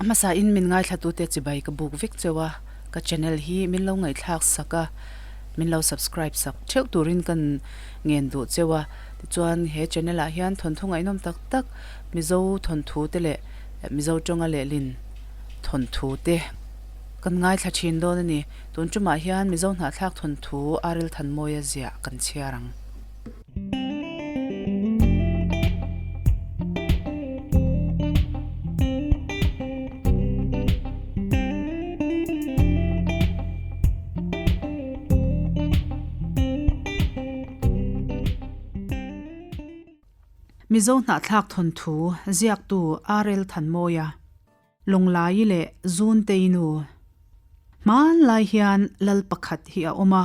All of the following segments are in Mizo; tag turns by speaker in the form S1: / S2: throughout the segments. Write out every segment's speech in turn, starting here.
S1: A hmasa in min ngaithlatute chibai ka buk vek cheu a, ka channel hi min lo ngaihthlak sak a, min lo subscribe sak theuh turin kan ngen duh cheu a. Tichuan he channel ah hian thawnthu ngaihnawm tak tak Mizo thawnthu te leh Mizo tawnga lehlin thawnthu te kan ngaithla thin dawn a ni. Tun tumah hian Mizo hnahthlak thawnthu Aril Thanmawia ziah kan chhiar ang. Mizo hnahthlak thawnthu ziaktu RL Thanmawia. Lawnglaii leh Zuntei nu. Hmanlai hian lal pakhat hi a awm a,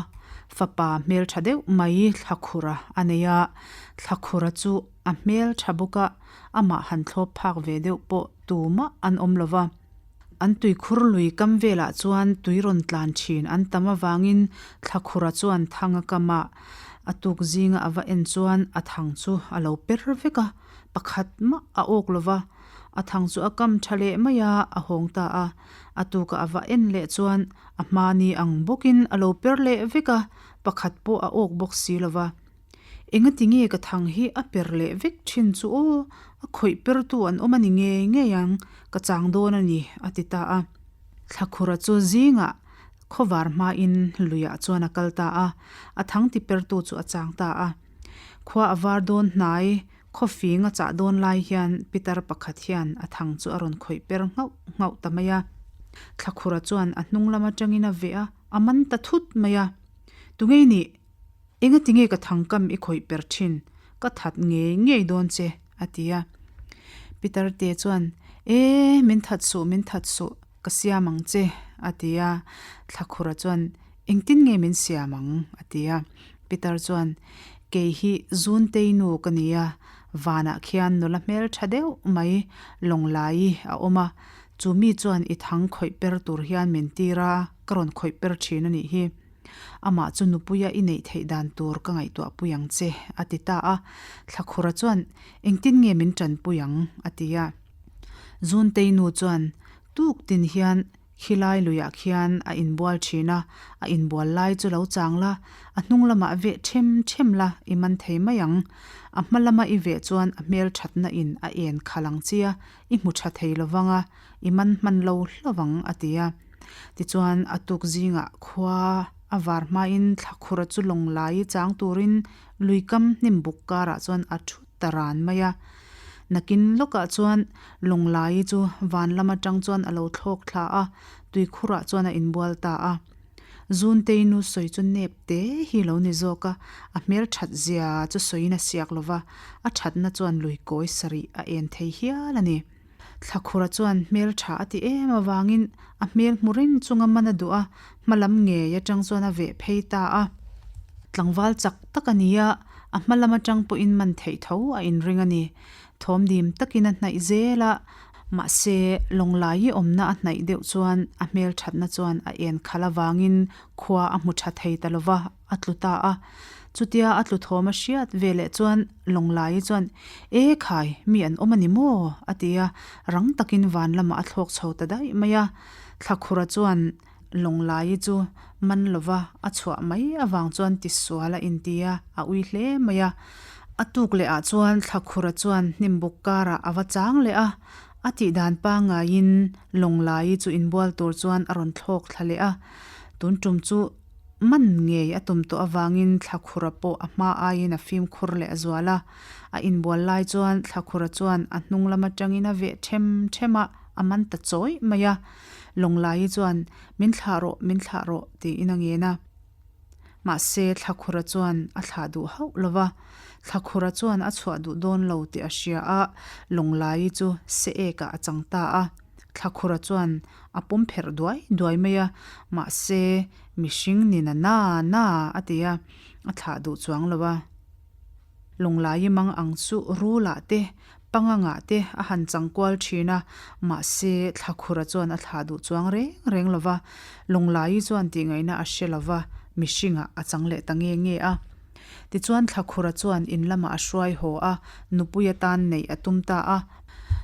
S1: fapa hmeltha deuh mai Thlakhura a nei a, Thlakhura chu a hmeltha bawk a, amah han thlawp phak ve deuh pawh tumah an awm lo va. An tuikhur lui kam velah chuan tui rawn tlan thin an tam avangin Thlakhura chuan thang a kam a, a tuk zinga a va en chuan a thang chu a lo per vek a, pakhat mah a awk lo va. A thang chu a kam tha leh mai a, a hawng ta a. A tuka a va en leh chuan a hmani ang bawkin a lo per leh vek a, pakhat pawh a awk bawk si lo va. Engati nge ka thang hi a per leh vek thin chu aw, a khawih pertu an awm a ni ngei ngei ang, ka chang dawn a ni, a ti ta a. Thlakhura chu zingah khawvar hmain luiah chuan a kal ta a, a thang ti pertu chu a chang ta a. Khua a var dawn hnai, Khawfing a chah dawn lai hian pitar pakhat hian a thang chu a rawn khawih per nghauh nghauh ta mai a. Thlakhura chuan a hnung lam atangin a veh a, a man ta thut mai a. Tungei nih? Engati nge ka thang kam i khawih per thin? Ka that ngei ngei dawn che, a ti a. Pitar te chuan, E, min that suh, min that suh, ka siam ang che, a ti a. Thlakhura chuan, Engtin nge min siam ang? a ti a. Pitar chuan, Kei hi Zuntei nu ka ni a, vanah khian nula hmel tha deuh mai Lawnglaii a awm a, chu mi chuan i thang khawih per tur hian min tir a, ka rawn khawih per thin a nih hi. Amah chu nupuia i neih theih dan tur ka ngaihtuah pui ang che, a ti ta a. Thlakhura chuan, Engtin nge min tanpui ang? a ti a. Zuntei nu chuan, Tuk tin hian Khilai luiah khian a inbual thin a, a inbual lai chu lo chang la, a hnung lamah veh them them la i man thei mai ang. A hma lama i veh chuan a hmel thatna in a en khalh ang chia, i hmu tha thei lo vang a, i man hman lo hlauh ang, a ti a. Tichuan a tuk zingah khua a var hmain thlakhura chu lawng lai chang turin lui kam hnim buk karah chuan a thu ta ran mai a. Nakin lawkah chuan Lawnglaii chu van lam atang chuan a lo thlawk thla a, tuikhurah chuan a inbual ta a. Zuntei nu sawi chu nep te hi lo ni zawk a, a hmel that zia chu sawiin a siak lo va, a thatna chuan lui kawi sarih a en thei hial a ni. Thlakhura chuan hmel tha a ti em avangin a hmel hmu reng chunga man a duh a, hma lam ngei atang chuan a veh phei ta a. Tlangval chak tak a ni a, a hma lam atang pawhin man theih tho a inring a ni. Thawmdim takin a hnaih zel a, mahse Lawnglaii awmna a hnaih deuh chuan a hmelthatna chuan a en khalh avangin khua a hmu tha thei ta lova, a tlu ta a. Chutia a tlu thawm a hriat veleh chuan Lawnglaii chuan, E khai, mi an awm a ni maw? a ti a, rang takin van lamah a thlawk chho ta daih mai a. Thlakhura chuan Lawnglaii chu man lova a chhuah mai avang chuan tisual a inti a, a ui hle mai a. A tuk leh ah chuan Thlakhura chuan hnimbuk karah a va chang leh a, a tihdan pangaiin Lawnglaii chu inbual tur chuan a rawn thlawk thla leh a. Tun tum chu man ngei a tum tawh avangin Thlakhura pawh a hma aiin a fimkhur leh a zual a. A inbual lai chuan Thlakhura chuan a hnung lam atangin a veh them them a, a man ta chawih mai a. Lawnglaii chuan, Min thlah rawh, min thlah rawh, tiin a ngen a. Mahse, Thlakhura chuan a thlah duh hauh lo va. Thlakhura chuan a chhuah duh dawn lo tih a hria a, Lawnglaii chu se ekah a chang ta a. Thlakhura chuan a pawm pherh duai duai mai a, mahse, mihring ni na na na a ti a, a thlah duh chuang lo a. Lawnglaii mang ang chu Rulah te, Pangangah te a han chang kual thin a, mahse Thlakhura chuan a thlah duh chuang reng reng lo va, Lawnglaii chuan tihngaihna a hre lo va, mihringah a chang leh ta nge nge a. Tichuan Thlakhura chuan in lamah a hruai haw a, nupui atan neih a tum ta a.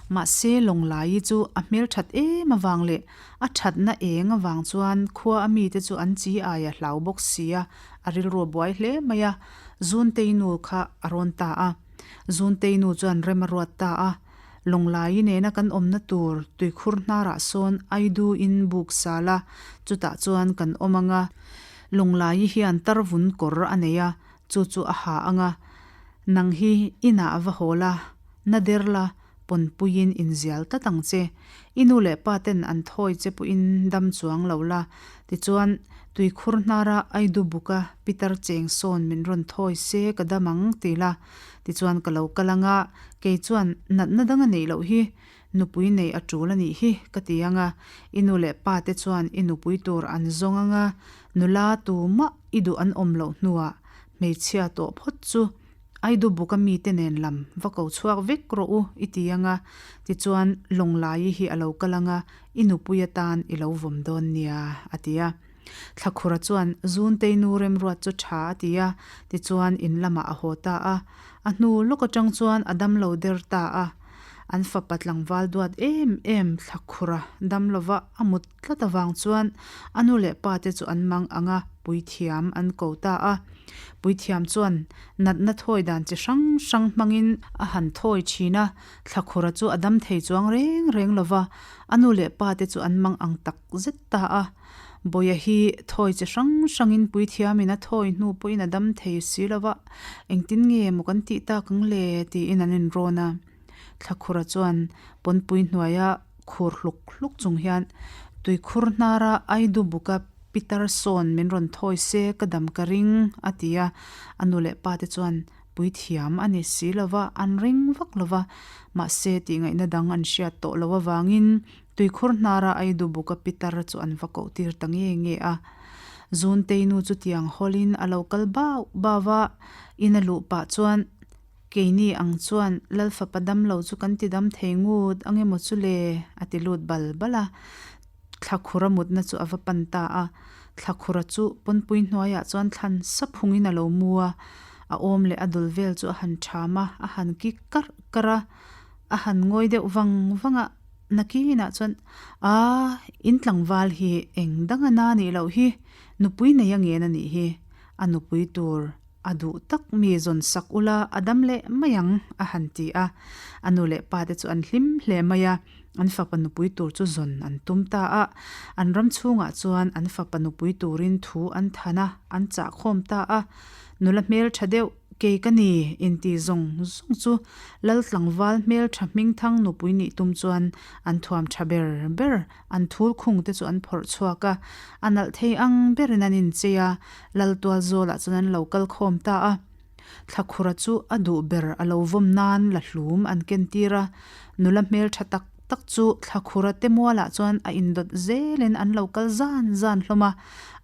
S1: Mahse Lawnglaii chu a hmelthat em avang leh a thatna eng avang chuan khua a mite chu an chi ai a hlau bawk si a, a rilru a buai hle mai a, Zuntei nu kha a rawn ta a. Zuntei nu chuan rem a ruat ta a, Lawnglaii nena kan awmna tur tuikhur hnarah sawn Aidu in buk sal a, chutah chuan kan awm ang a. Lawnglaii hian tarvun kawr a nei a, chu chu a ha ang a, Nang hi inah va haw la, na der la, pawnpuiin inzial tlat ang che. I nu leh pa ten an thawi che pawhin dam chuang lo la. Tichuan, tuikhur hnara Aidu buka pitar cheng sawn min rawn thawi se ka dam ang ti la. Tichuan ka lo kal ang a, kei chuan natna dang a neih loh hi, nupui neih a tul a nih hi ka ti ang a. I nu leh pa te chuan i nupui tur an zawng ang a, nula tumah i duh an awm loh hnuah Hmeichhia tawh phawt chu Aidu buka mite nen lam va ko chhuak vek rawh u i ti ang a, tichuan Lawnglaii hi a lo kal ang a, i nupui atan i lo vawm dawn nia a ti a. Thlakhura chuan Zuntei nu remruat chu tha a ti a, tichuan in lamah a haw ta a. A hnu lawk atang chuan a damlo der ta a. An fapa tlangval duat em em Thlakhura dam lova a mut Tlat avang chuan a nu leh pa te chu an mang ang a, puithiam an ko ta a. Puithiam chuan natna thawi dan chi hrang hrang hmangin a han thawi thin a, Thlakhura chu a dam thei chuang reng reng lo va, a nu leh pa te chu an mang ang tak zet ta a. Bawia hi thawi chi hrang hrangin puithiamin a thawi hnu pawhin a dam thei si lo va, engtin nge maw kan tih tak ang le tiin an inrawn a. Thlakhura chuan pawnpui hnuaia khur hluk hluk chung hian tuikhur hnara Aidu buka pitar sawn min rawn thawi se ka dam ka ring a ti a, a nu leh pa te chuan puithiam a ni si lo va, an ring vak lo va, mahse tihngaihna dang an hriat tawh loh avangin tuikhur hnara Aidu buka pitar chu an va koh tir ta nge nge a. Zuntei nu chu tiang hawlin a lo kal bauh bauh va, in a luh pah chuan Keini ang chuan Lal fapa damlo chu kan ti dam thei ngut ang emaw chu le? a ti lut bal bal a. Thlakhura mutna chu a va pan ta a. Thlakhura chu pawnpui hnuaiah chuan thlan sap hungin a lo mu a. A awm leh a dul vel chu a han ṭham a, a han kik karh karh a. A han ngawi deuh vang vang a, nakinah chuan, Aa, in tlangval hi eng dang a na nih loh hi, nupui nei a ngen a nih hi, a nupui tur A duh tak mi zawn sak ula a dam leh mai ang, a han ti a. A nu leh pa te chu an hlim hle mai a, an fapa nupui tur chu zawn an tum ta a. An ram chhungah chuan an fapa nupui turin thu an than a, an chah khawm ta a. Nula hmel tha deuh, kei ka ni, inti zawng zawng chu Lal tlangval hmel tha hmingthang nupui nih tum chuan an thuam tha ber ber An thul khung te chu an phawrh chhuak a, a nalh thei ang berin an inchei a, lal tual zawlah chuan an lo kal khawm ta a. Thlakhura chu a duh ber a lo vawm nan la hlum an ken tir a, nula hmel tha tak tak chu Thlakhura te mualah chuan a indawt zelin an lo kal zan zan hlawm a,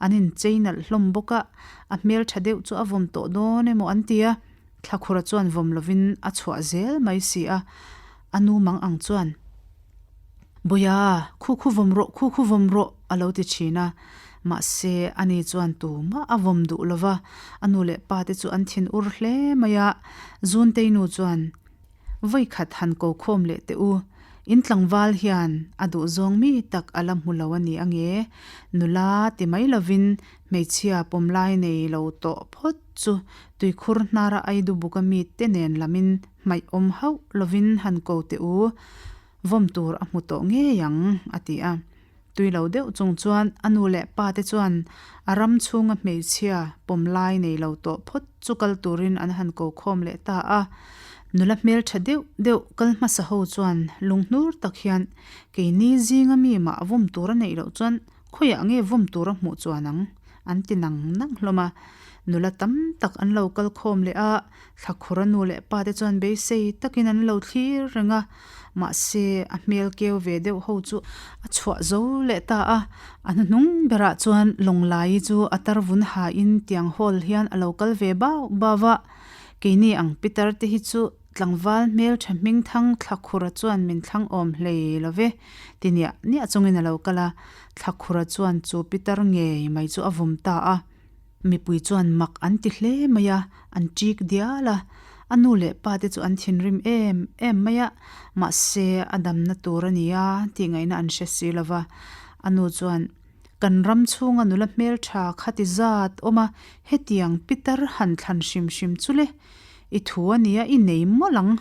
S1: an inchei nalh hlawm bawk a, a hmel tha deuh chu a vawm tawh dawn emaw an ti a, Thlakhura chuan vawm lovin a chhuah zel mai si a, a nu mang ang chuan. Bawia, khu khu vawm rawh, khu khu vawm rawh, a lo ti thin a. Mahse, ani chuan tumah a vawm duh lo va, a nu leh pa te chu an thin ur hle mai a. Zuntei nu chuan, Vawikhat han ko khawm leh teh u, in tlangval hian a duhzawng mi tak a la hmu lo a ni ange, nula ti mai lovin hmeichhia pawmlai nei lo tawh phawt chu tuikhur hnara Aidu buka mite nen lamin hmaih awm hauh lovin han ko teh u, vawm tur a hmu tawh ngei ang, a ti a. Tui lo deuh chung chuan a nu leh pa te chuan a ram chhunga hmeichhia pawm lai nei lo tawh phawt chu kal turin an han ko khawm leh ta a. Nula hmel tha deuh deuh kal hmasa ho chuan lunghnur tak hian keini zinga mi mah vawm tur a neih loh chuan Khawiah nge vawm tur a hmuh chuan ang? an ti nang nang hlawm a. Nula tam tak an lo kal khawm leh a, Thlakhura nu leh pa te chuan beisei takin an lo thlir reng a. Mahse, a hmel keu ve deuh ho chu a chhuah zo leh ta a. A hnuhnung berah chuan Lawnglaii chu a tarvun hain tiang hawl hian a lo kal ve bau bau a. Keini ang pitar te hi chu Tlangval hmeltha hmingthang Thlakhura chuan min thlang awm hlei lo ve, ti niah niah chungin a lo kal a. Thlakhura chuan chu pitar ngei mai chu a vawm ta a. Mipui chuan mak an ti hle mai a, an ṭik dial a. A nu leh pa te chu an thinrim em em mai a, mahse a damna tur a ni a tih ngaihna an hre si lo va. A nu chuan, Kan ram chhunga nula hmeltha kha ti zat awm a, hetiang pitar han thlan hrim hrim chu le, i thu a nia i nei mawlh ang,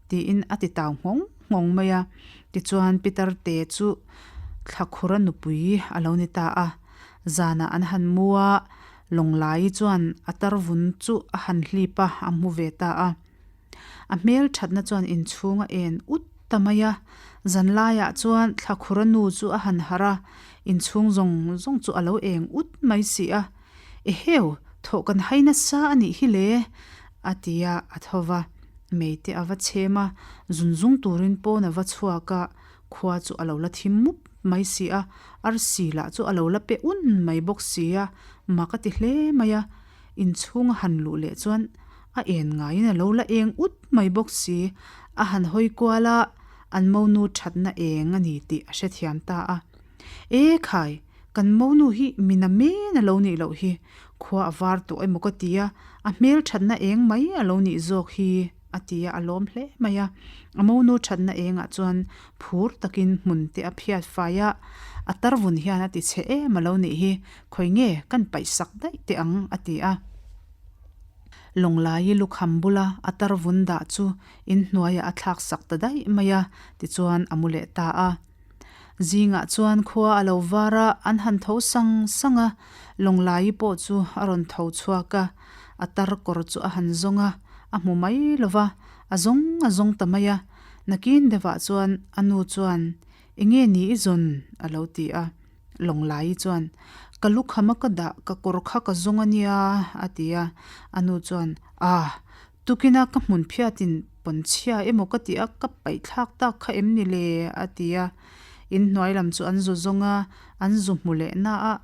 S1: tiin a ti tau nghawng nghawng mai a. Tichuan pitar te chu Thlakhura nupui a lo ni ta a. Zanah an han mu a, Lawnglaii chuan a tarvun chu a han hlip a, a hmu ve ta a. A hmel thatna chuan inchhung a en ut ta mai a. Zanlaiah chuan Thlakhura nu chu a han harh a, inchhung zawng zawng chu a lo eng ut mai si a. Eheu, thawh kan hai nasa a nih hi le, a ti a, a tho va. Meite a va chhem a, zun zung turin pawn a va chhuak a, Khua chu a lo la thim mup mai si a, arsi lah chu a lo la pe un mai bawk si a, mak a ti hle mai a. Inchhung a han luh leh chuan a en ngaiin a lo la eng ut mai bawk si, a han hawi kual a, an monu thatna eng a ni tih a hrethiam ta a. E khai, kan monu hi mina men a lo nih loh hi, khua a var tawh emaw ka ti a, a hmel thatna eng mai a lo nih zawk hi. A ti a, a lawm hle mai a. A monu thatna engah chuan phur takin hmun te a phiat fai a, a tarvun hian a ti chhe em a lo nih hi, khawi nge kan paih sak daih teh ang a ti a. Lawnglaii lukham bula a tarvun dah chu inhnuaiah a thlak sak ta daih mai a, tichuan a mu leh ta a. Zingah chuan khua a lo var a, an han tho sang sang a, Lawnglaii pawh chu a rawn tho chhuak a, a tar kawr chu a han zawng a, a hmu mai lo va, a zawng a zawng ta mai a. Nakin deuhah chuan a nu chuan, Enge ni i zawn? a lo ti a. Lawnglaii chuan, Ka lukham a ka dah, ka kawr kha ka zawng a nia, a ti a. A nu chuan, Ah! Tukina ka hmun phiatin pawnchhia emaw ka tih a, ka paih thlak tak kha em ni le? a ti a. Inhnuai lam chu an zu zawng a, an zu hmu leh na a,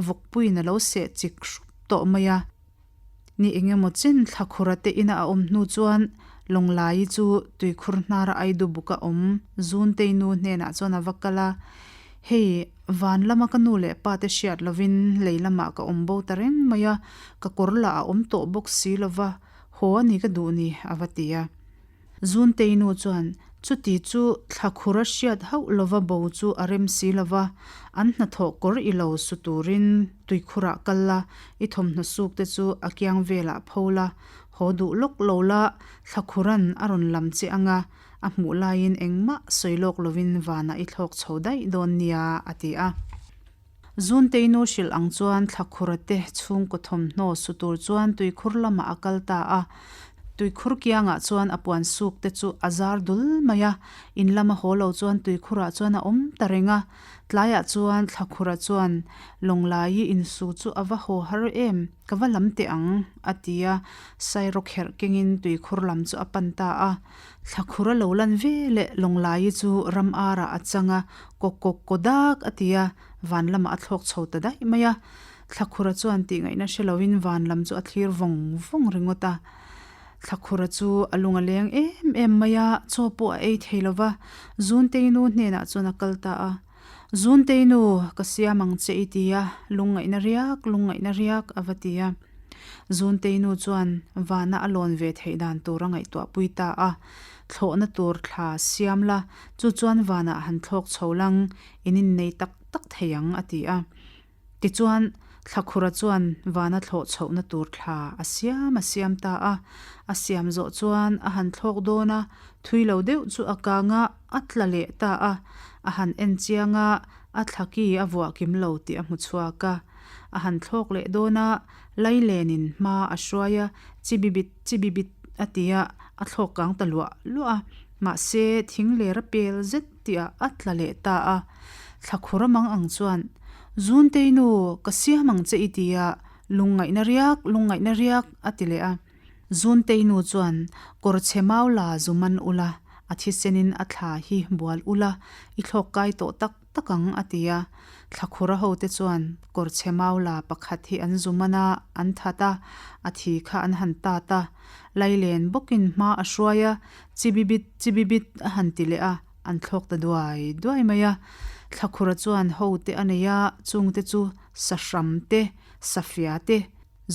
S1: vawkpuiin a lo seh chik hrup tawh mai a. Ni eng emaw chen thlakhura te ina a awm hnu chuan Lawnglaii chu tuikhur hnara Aidu buka awm Zuntei nu hnenah chuan a va kal a, Hei, van lama ka nu leh pa te hriat lovin lei lamah ka awm bo ta reng mai a, ka kawr lah a awm tawh bawk si lova, haw a ni ka duh ni, a va ti a. Zuntei nu chuan, Chuti chu thlakhur a hriat hauh lova bo chu a rem si lova, an hnathawh kawr i lo su turin tuikhurah kal la, i thawmhnaw suk te chu a kiang velah pho la, haw duh lawk lo la, thlakhuran a rawn lam che ang a, A hmuh laiin engmah sawi lawk lovin vanah i thlawk chho daih dawn nia, a ti a. Zunteinu hrilh ang chuan Thlakhura te chhungkaw thawmhnaw su tur chuan tuikhur lamah a kal ta a. Tuikhur kiangah chuan a puan suk te chu a zar dul mai a, in lama haw lo chuan tuikhurah chuan a awm ta reng a. Tlaiah chuan Thlakhura chuan, Lawnglaii insu chu a va haw har em? Ka va lam teh ang, a ti a. Sairawkherh kengin tuikhur lam chu a pan ta a. Thlakhur a lo lan ve leh Lawnglaii chu ram arah a chang a, kawk kawk kaw dak a ti a, van lamah a thlawk chho ta daih mai a. Thlakhura chuan tih ngaihna hre loin van lam chu a thlir vawng vawng ringawt a. Thlakhura chu a lung a leng em em mai a, chaw pawh a ei thei lo va, Zunteinu hnenah chuan a kal ta a. Zunteinu, ka siam ang che i ti a, lungngaihna riak, lungngaihna riak a va ti a. Zunteinu chuan vana a lawn ve theih dan tur a ngaihtuah pui ta a, Thlawhna tur thla siam la, chu chuan vanah han thlawk chho lang, in innei tak tak thei ang, a ti a. Tichuan, Thlakhura chuan vana thlawh chhohna tur thla a siam a siam ta a. A siam zawh chuan a han thlawk dawn a, thui lo deuh chu a kang a, a tla leh ta a. A han en chiang a, a thla ki a vuah kim lo tih a hmu chhuak a. A han thlawk leh dawn a, Lailenin hma a hruai a, Chibibit, chibibit a ti a, a thlawk kang ta luah luah a. Mahse, thing ler a pel zet tihah a tla leh ta a. Thlakhur a mang ang chuan, Zunteinu, ka siam ang che i ti a, lungngaihna riak, lungngaihna riak, a ti leh a. Zunteinu chuan, Kawr chhe mau la zu man ula, a thisenin a thla hi bual ula, i thlawk kai tawh tak tak ang, a ti a. Thlakhur a hote chuan kawr chhe mau la pakhat hi an zu man a, an that a, a thi kha an han tat a. Lailen bawkin hma a hruai a, Chibibit, chibibit, a han ti leh a. An thlawk ta duai duai mai a. Thlakhura chuan ho te a nei a, chungte chu sahram te, safia te,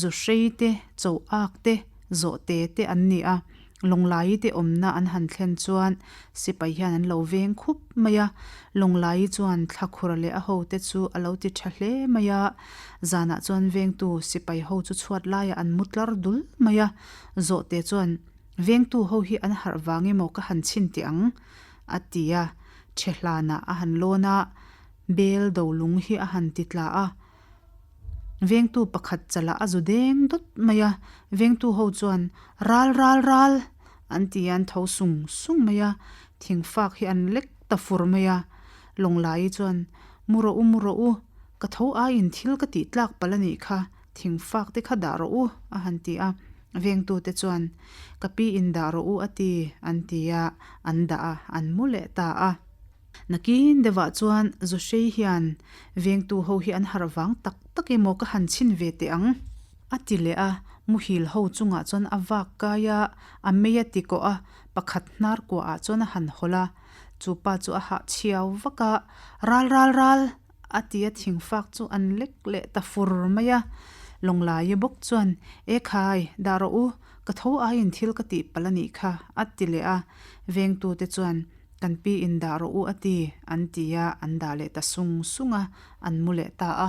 S1: zuhrei te, choak te, zawhte te an ni a. Lawnglaii te awmna an han thlen chuan sipai hian an lo veng khup mai a. Lawnglaii chuan Thlakhura leh a hote chu a lo ti tha hle mai a. Zanah chuan vengtu sipai ho chu chhuat laiah an mu tlar dul mai a. Zawhte chuan vengtu ho hi an harh vang emaw ka han chhin teh ang a ti a. Ṭhehlanah a han lawn a, bel dolung hi a han ti tla a. Vengtu pakhat chalah a zu deng dawt mai a, vengtu ho chuan ral ral ral an ti a, an tho sung sung mai a, thingfak hi an lek ta fur mai a. Lawnglaii chuan mu rawh u mu rawh u, ka tho aiin thil ka tih tlak palh a nih kha, thingfak te kha dah rawh u a han ti a. Vengtute chuan ka pi in dah rawh u a ti an ti a, an dah a, an mu leh ta a. Nakin deuhah chuan Zuhrei hian vengtu ho hi an harh vang tak tak emaw ka han chhin ve teh ang a ti leh a, muhil ho chungah chuan a vak kai a, a mei a ti kawh a, pakhat hnar kuahah chuan a han hawlh a, chu pa chu a hah chhiau vak a, Ral ral ral! a ti a thingfak chu an lek leh ta fur mai a, Lawnglaia bawk chuan E khai, dah rawh u, ka tho aiin thil ka tih palh a nih kha a ti leh a, vengtute chuan Kan pi in dah rawh u a ti, an ti a, an dah leh ta sung sung a, an mu leh ta a.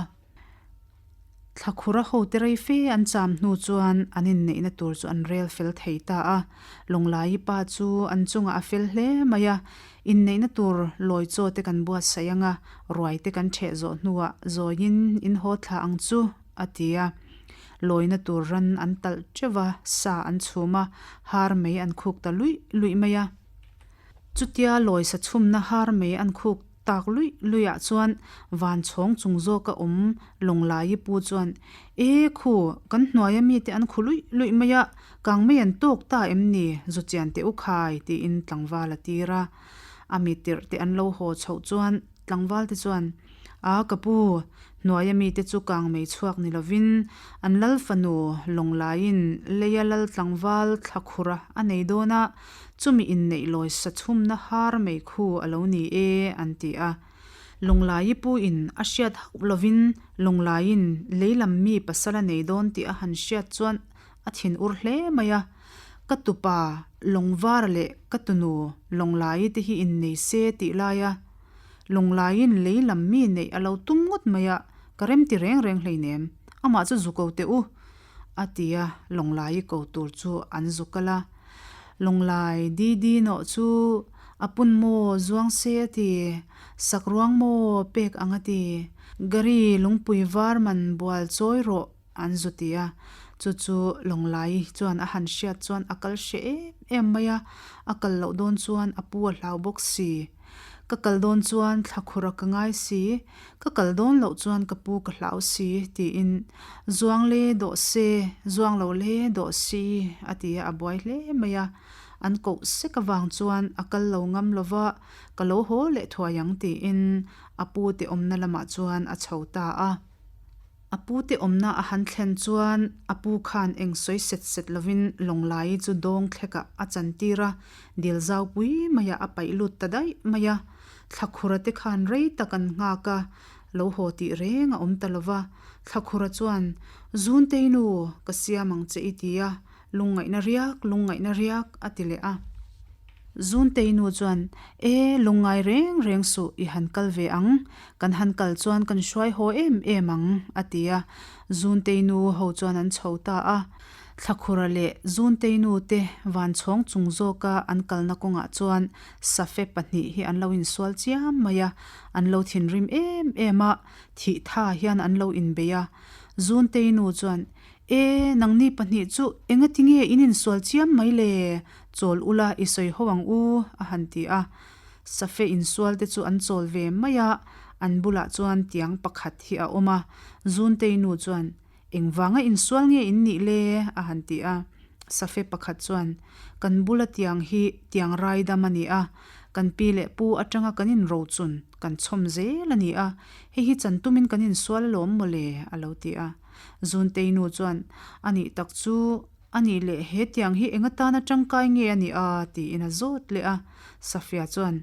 S1: Thlakhura hote rei fe an cham hnu chuan an inneihna tur chu an rel fel thei ta a. Lawnglaii pa chu an chungah a fel hle mai a, Inneihna tur lawi chaw te kan buatsaih ang a, ruai te kan ṭheh zawh hnuah zawiin in haw thla ang chu, a ti a. Lawina tur ran an talh ṭeuh va, sa an chhum a, har mei an khuk ta luih luih mai a. Chutia lawi sa chhumna har mei an khuk tak luih luihah chuan van chhawng chung zawka awm Lawnglaii pu chuan, E khu, kan hnuaia mite an khu luih luih mai a, kang mei an tawk ta em ni, zu chian teh u khai, tiin tlangval a tir a. A mi tirh te an lo haw chhoh chuan tlangval te chuan, A ka pu, hnuaia mite chu kang mei chhuak ni lovin an lal fanu Lawnglaiin leia lal tlangval thla khura a nei dawn a, Chumi inneih lawi sa chhumna har mei khu a lo ni e, an ti a. Lawnglaii pu in a hriat hauh lovin Lawnglaiin lei lam mi pasal a nei dawn tih a han hriat chuan a thin ur hle mai a. Ka tupa Lawngvara leh ka tunu Lawnglaii te hi innei se tih laia Lawnglaiin lei lam mi neih a lo tum ngawt mai a, ka remti reng reng hleinem, amah chu zu ko teh u. A ti a, Lawnglai ko tur chu an zu kal a. Lawnglai Didi nawh chu a pun maw zuang se a ti, sak ruang maw pek ang a ti, Gary lungpui var man bual chawi rawh an zu ti a. Chu chu Lawnglai chuan a han hriat chuan a kal hreh em em mai a, a kal loh dawn chuan a pu a hlau bawk si. Ka kal dawn chuan thlakhura ka ngai si, ka kal dawn loh chuan ka pu ka hlau si, tiin Zuang le dawh se, zuang lo le dawh si a ti a, a buai hle mai a. An koh sek avang chuan a kal lo ngam lo va, ka lo haw leh thuai ang tiin a pu te awmna lamah chuan a chho ta a. A pute awmna a han thlen chuan a pu khan eng sawi set set lovin Lawnglaii chu dawng thlekah a chantir a, dil zau pui maiah a paih lut ta daih mai a. Thlakhura te khan rei tak an nghak a, lo haw tih reng a awm ta lo va. Thlakhura chuan, Zunteinu, ka siam ang che i ti a, Lungngaihna riak, lungngaihna riak, a ti leh a. Zuntei nu chuan, E, lungngai reng reng suh, i han kal ve ang. Kan han kal chuan kan hruai haw em em ang, a ti a. Zuntei nu ho chuan an chho ta a. Thlakhura leh Zuntei nu te van chhawng chung zawka an kalna kawngah chuan safe pahnih hi an lo insual chiam mai a. An lo thinrim em em a, thih tha hian an lo inbei a. Zuntei nu chuan, E, nangni pahnih chu engati nge in insual chiam mai le? Chawl ula i sawi ho ang u, a han ti a. Safe insual te chu an chawl ve mai a, an bulah chuan tiang pakhat hi a awm a. Zuntei nu chuan, Engvanga insual nge in nih le? a han ti a. Safe pakhat chuan, Kan bula tiang hi tiang raidam a ni a, kan pi leh pu atanga kan inrochun kan chhawm zel a ni a, hei hi chan tumin kan insual alawm maw le? a lo ti a. Zuntei nu chuan, A nih tak chu, a nih leh he tiang hi eng atana tangkai nge a nih a? tiin a zawt leh a. Safia chuan,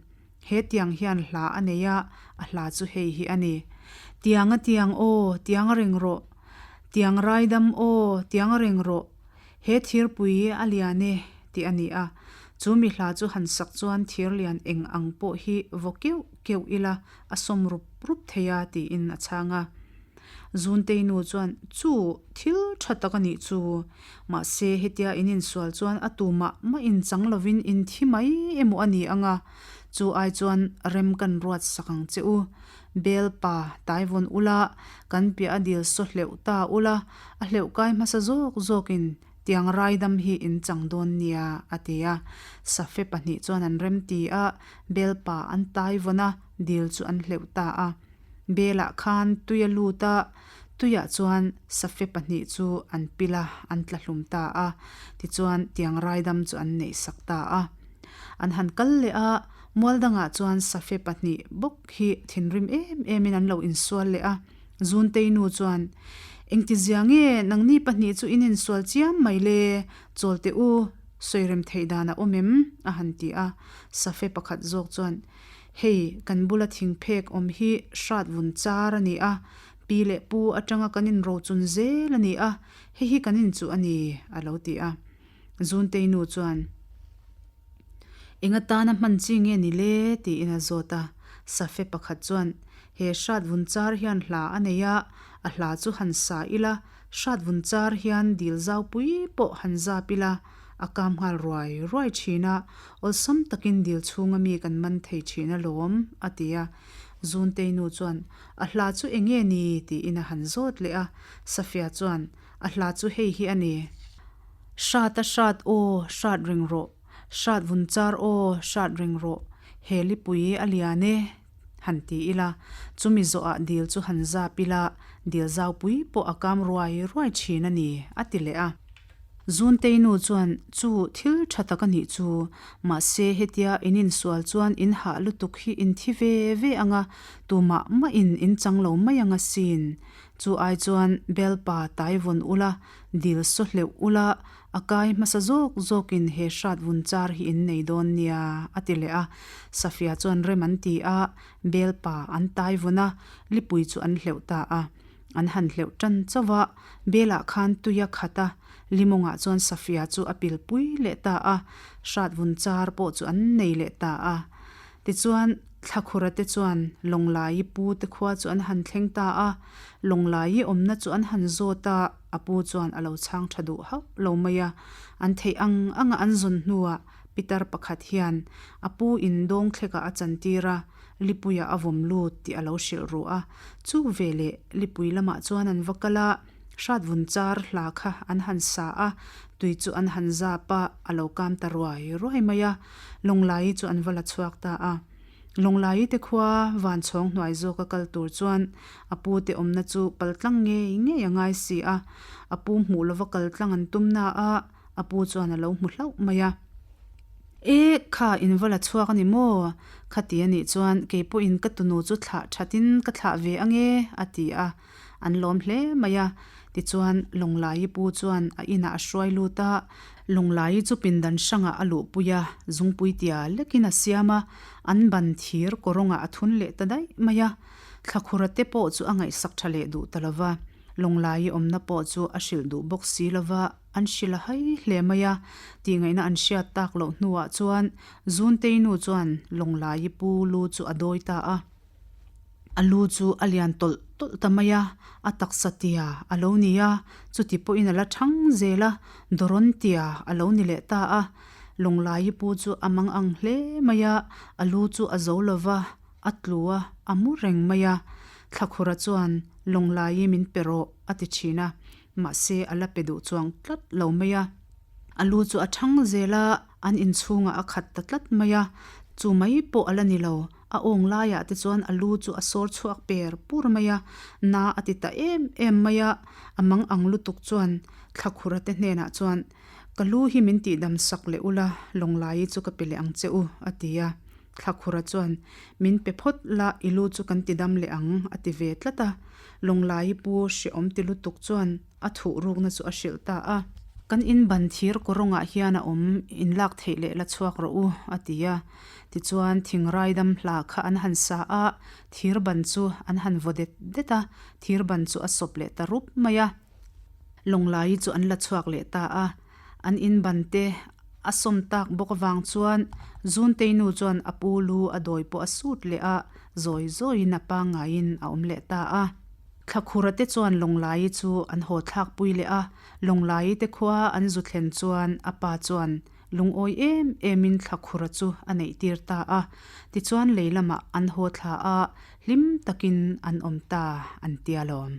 S1: He tiang hian hla a nei a, a hla chu hei hi a ni. Tiang a tiang aw, tiang a reng rawh. Tiang raidam aw, tiang a reng rawh. He thirpui a lian e. tih a ni a. Chu mi hla chu han sak chuan thir lian eng ang pawh hi vaw keuh keuh ila a sawm rup rup thei a tiin a chhang a. Zuntei nu chuan, Chu, thil tha tak a nih chu. Mahse, hetia in insual chuan a tu mah mah inchang lovin in thi mai emaw a ni ang a, chu ai chuan rem kan ruat sak ang che u. Bel pa, taivawn ula, kan piah a dil saw hleuh ta ula, a hleuh kai hmasa zawk zawkin tiang raidam hi in chang dawn nia, a ti a. Safe pahnih chuan an rem ti a, bel pa an taivawn a, dil chu an hleuh ta a. Belah khan tui a lut a, tuiah chuan safe pahnih chu an pil a, an tla hlum ta a. Tichuan tiang raidam chu an neih sak ta a. An han kal leh a, mual dangah chuan safe pahnih bawk hi thinrim em emin an lo insual leh a. Zuntei nu chuan, Engtizia nge nangni pahnih chu in insual chiam mai le? Chawl teh u, sawirem theih dan a awm em? a han ti a. Safe pakhat zawk chuan, Hei, kan bula thingphek awm hi hrat vun char a ni a, pi leh pu atanga kan inrochun zel a ni a, hei hi kan inchuh a ni, a lo ti a. Zuntei nu chuan, Eng atana hman chi nge ni le? tiin a zawt a. Safe pakhat chuan, He hrat vun char hian hla a nei a, a hla chu han sa ila, hrat vun char hian dil zau pui pawh han zap ila, A kam nghal ruai ruai thin a, awlsam takin dil chhunga mi kan man thei thin alawm, a ti a. Zuntei nu chuan, A hla chu eng nge ni? tiin a han zawt leh a. Safia chuan, A hla chu hei hi a ni. Hrat a hrat aw, hrat reng rawh. Hrat vun char aw, hrat reng rawh. He lipui a lian e, han ti ila. Chumi zawhah dil chu han zap ila, dil zaupui pawh a kam ruai ruai thin a ni, a ti leh a. Zuntei nu chuan, Chu, thil tha tak a nih chu. Mahse, hetia in insual chuan in hah lutuk hi in thi ve ve ang a, tumah mah in in chang lo mai ang asin. Chu ai chuan Belpa tai vawn ula, dil saw hleuh ula, a kai hmasa zawk zawkin he hrat vun char hi in nei dawn nia, a ti leh a. Safia chuan rem an ti a, Belpa an tai vawn a, lipui chu an hleuh ta a. An han hleuh tan chauh a, Belah khan tui a khat a, Limawngah chuan Safia chu a pilpui leh ta a, hrat vun char pawh chu an nei leh ta a. Tichuan, Thlakhura te chuan Lawnglaii pu te khua chu an han thleng ta a, Lawnglaii awmna chu an han zawt a, a pu chuan a lo chhang tha duh hauh lo mai a. An theih ang anga an zawn hnuah pitar pakhat hian a pu in dawngthlekah a chantir a, Lipuiah a vawm lut tih a lo hrilh ruh a. Chu veleh Lipui lamah chuan an va kal a, hrat vun char hla kha an han sa a, tui chu an han zap a, a lo kam ta ruai ruai mai a. Lawnglaii chu an va la chhuak ta a. Lawnglaii te khua van chhawng hnuai zawka kal tur chuan a pu te awmna chu pal tlang ngei ngei a ngai si a. A pu hmuh lova kal tlang an tum na a, A pu chuan a lo hmu hlauh mai a. E, kha in va la chhuak a ni maw? Khati a nih chuan kei pawhin ka tunu chu thlah thatin ka thlah ve ang e, a ti a. An lawm hle mai a. Tichuan Lawnglaii pu chuan a inah a hruai lut a. Lawnglaii chu pindan hrangah a luhpui a, zungpui tia lekin a siam a, an ban thir kawrawngah a thun leh ta daih mai a. Thlakhura te pawh chu a ngaihsak tha leh duh ta lo va. Lawnglaii awmna pawh chu a hrilh duh bawk si lo va. An hrilh a hai hle mai a, tihngaihna an hriat tak loh hnuah chuan Zuntei nu chuan Lawnglaii pu lu chu a dawi ta a. A lu chu a lian tawlh tawlh ta mai a, a taksa tia a lo ni a, chuti pawhin a la thang zel a, dawrawn tia a lo ni leh ta a. Lawnglaii pu chu a mang ang hle mai a, a lu chu a zo lo va, a tlu a, a mu reng mai a. Thlakhura chuan, Lawnglaii min pe rawh, a ti thin a. Mahse a la pe duh chuang tlat lo mai a. A lu chu a thang zel a, an inchhungah a khat ta tlat mai a. Chu mai pawh a la ni lo, a awng laiah te chuan a lu chu a sawr chhuak per pur mai a. Na a ti ta em em mai a, a mang ang lutuk chuan Thlakhura te hnenah chuan, Ka lu hi min tihdam sak leh ula, Lawnglaii chu ka pe leh ang che u, a ti a. Thlakhura chuan, Min pe phawt la, i lu chu kan ti dam leh ang, a ti ve tlat a. Lawnglaii pu hrehawm ti lutuk chuan a thuh rukna chu a hrilh ta a. Kan in ban thir kawrawngah hian a awm, in lak theih leh la chhuak rawh u, a ti a. Tichuan, thingrai dam hla kha an han sa a, thir ban chu an han vaw det det a, thir ban chu a sawp leh ta rup mai a. Lawnglaii chu an la chhuak leh ta a, an in ban te A sawm tak bawk avang chuan Zuntei nu chuan a pu lu a dawi pawh a sut leh a, zawi zawiin a pangngaiin a awm leh ta a. Thlakhura te chuan Lawnglaii chu an haw thlakpui leh a, Lawnglaii te khua an zu thlen chuan a pa chuan lungawi em emin Thlakhura chu a neih tir ta a. Tichuan lei lamah an haw thla a, hlim takin an awm ta an tia lawm.